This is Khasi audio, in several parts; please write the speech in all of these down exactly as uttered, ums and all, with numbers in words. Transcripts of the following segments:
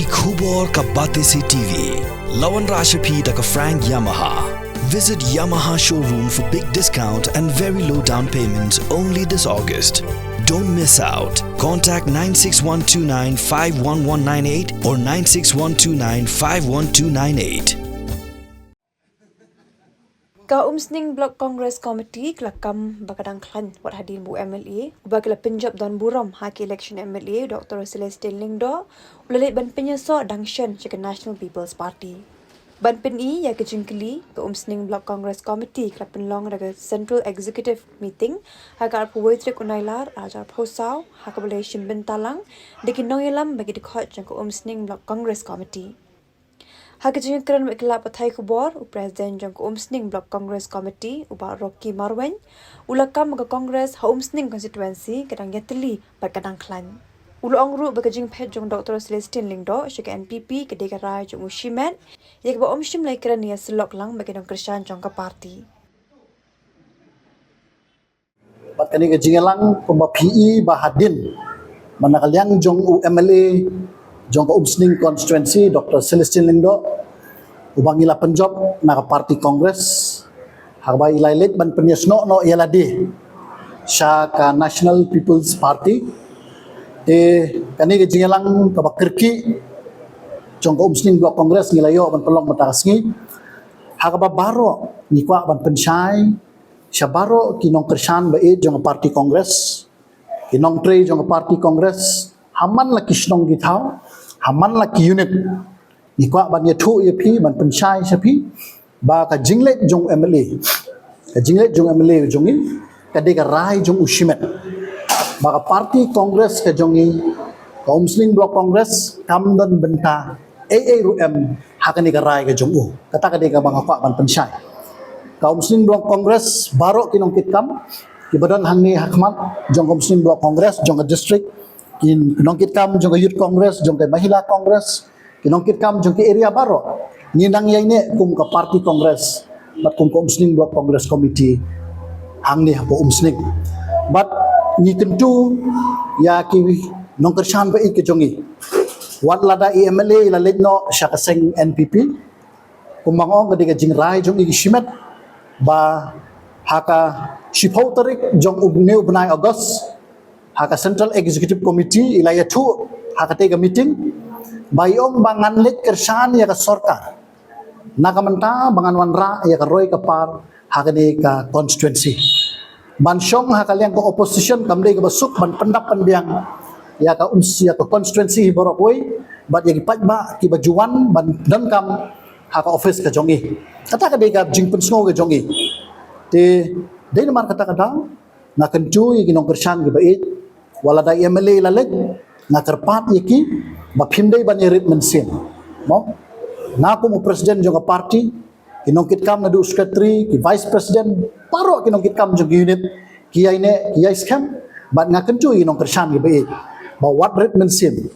Ki khubor ka Batesi T V. La wanrah sha phi da ka Frank Yamaha. Visit Yamaha showroom for big discount and very low down payments only this August. Don't miss out. Contact nine six one two nine five one one nine eight or nine six one two nine five one two nine eight. Ka Umsning Block Congress Committee ka la kam ba ka dang khlaiñ wat hadien ba u M L A uba ki la pynjop don burom ha ki election M L A, Doctor Celestine Lyngdoh, u la leit ban pynïasoh dang shen sha ka National People's Party. Ban pyni ïa ka jingkylli, ka Umsning Block Congress Committee ka la pynlong da ka Central Executive Meeting ha ka arphew wei tarik u Nailar arhajar arphew saw ha kaba la ïashim bynta lang da ki nongïalam bad ki dkhot jong ka Umsning Block Congress Committee. Ha ka jingïakren bad ki lad pathai khubor, u President jong ka Umsning Block Congress Committee, u Bah Rocky Marwein, u la kam ba ka Congress ha Umsning Constituency ka dang ïatylli bad ka dang khlaiñ. U la ong ruh ba ka jingphet jong Doctor Celestine Lyngdoh sha ka N P P ka dei ka rai jong u shimet, ïa kaba ym shym la ïakren ïasyllok lang bad ki nongkyrshan jong ka party. Bad kane ka jingïalang kumba phi i ba hadien, man na ka liang jong u M L A jong ka Umsning Constituency, Doctor Celestine Lyngdoh, uba ngi la pynjop na ka party Congress, ha kaba i la leit ban pynïasnoh noh ïa lade sha ka National People's Party. Te kane ka jingïalang kaba kyrkieh jong ka Umsning Block Congress ngi la ïoh ban pynlong mynta ka sngi. Ha kaba baroh ngi kwah ban pynshai sha baroh ki nongkyrshan ba ïeit jong ka party Congress, ki nongtrei jong ka party Congress ha man la ki shnong ki thaw, ha man la ki unit. Ngi kwah ban ïathuh ïa phi, ban pynshai sha phi ba ka jingleit jong u M L A, ka jingleit jong u M L A jong ngi ka dei ka rai jong u shimet. Ba ka party Congress ka jong ngi, ka Umsning Block Congress, kam don bynta ei ei ruh em ha kane ka rai ka jong u. Kata ka dei kaba nga kwah ban pynshai. Ka Umsning Block Congress, baroh ki nongkitkam kiba don hangne ha khmat jong ka Umsning Block Congress jong ka district, ki nongkitkam jong ka Youth Congress, jong ka Mahila Congress, ki nongkitkam jong ki area baroh, ngi nang ïaineh kum ka party Congress bad kum ka Umsning Block Congress Committee hangne hapoh Umsning. Bad ngi kyntu ïa ki nongkyrshan ba ïeit ka jong ngi, wat lada i M L A i la leit noh sha ka seng N P P, kumba nga ong ka dei ka jingrai jong i ki shimet, ba ha ka shiphew tarik jong une u bnai August, ha ka Central Executive Committee i la ïathuh ha katei ka meeting ba i ong ba ngan leit kyrshan ïa ka sorkar na ka bynta ba ngan wanrah ïa ka roi ka par ha kane ka constituency. Ban shong ha ka liang ka opposition kam dei kaba suk ban pyndap pynbiang ïa ka Ums-, ïa ka constituency hi baroh kawei bad ïa ki paidbah kiba ju wan ban donkam ha ka office ka jong i. Kata ka dei ka jingpynsngew ka jong i. Te dei namar kata ka daw nga kyntu ïa ki nongkyrshan kiba ïeit, wat lada i M L A i la leit, nga kyrpad ïa ki ba phim dei ban ïarit mynsiem. Mo, nga kum u president jong ka party, ki nongkitkam naduh u secretary, ki vice president, baroh ki nongkitkam jong ki unit, ki ïaineh, ki ïai skhem. Bad nga kyntu ïa ki nongkyrshan kiba ïeit ba wat rit mynsiem.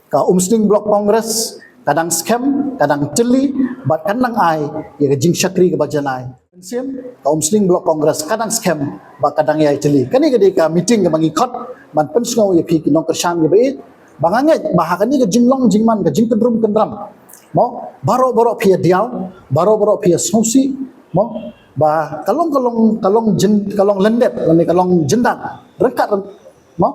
Ka Umsning Block Congress ka dang skhem, ka dang tylli bad ka dang ai ïa ka jingshakri kaba janai. Mynsiem, ka Umsning Block Congress ka dang skhem bad ka dang ïai tylli. Kane ka dei ka meeting kaba ngi khot ban pynsngew ïa phi ki nongkyrshan kiba ïeit ba nga ngeit ba ha kane ka jinglong jingman, ka jingkyndrum kyndram, mo, baroh baroh phi ïa diaw, baroh baroh phi ïa sngewsih, mo, ba ka long, ka long, ka long jin, ka long lyndet lane ka long jyndat ryngkat, mo,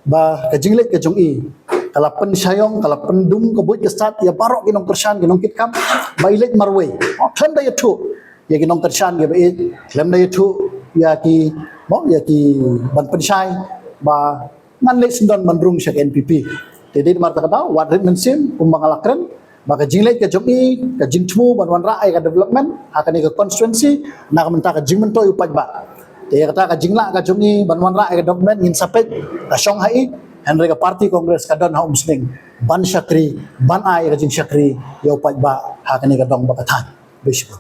ba ka jingleit ka jong i ka la pynshaiong, ka la pyndum ka buit ka stad ïa baroh ki nongkyrshan, ki nongkitkam ba i leit marwei. Mo, khlem da ïathuh ïa ki nongkyrshan kiba ïeit, khlem da ïathuh ïa ki, mo, ïa ki ban pynshai ba ngan leit syndon ban rung sha ka N P P. Te dei namar kata ka daw wat rit mynsiem kumba nga la kren ba ka jingleit ka jong i, ka jingthmu ban wanrah ïa ka development ha kane ka constituency na ka bynta ka jingmyntoi u paidbah. Te ïa kata ka jinglah ka jong i ban wanrah ïa ka development ngin sa peit ka shong ha i, hynrei ka party Congress ka don ha Umsning ban shakri, ban ai ïa ka jingshakri ïa u paidbah ha kane ka dong bad ka thaiñ. Khublei shibun.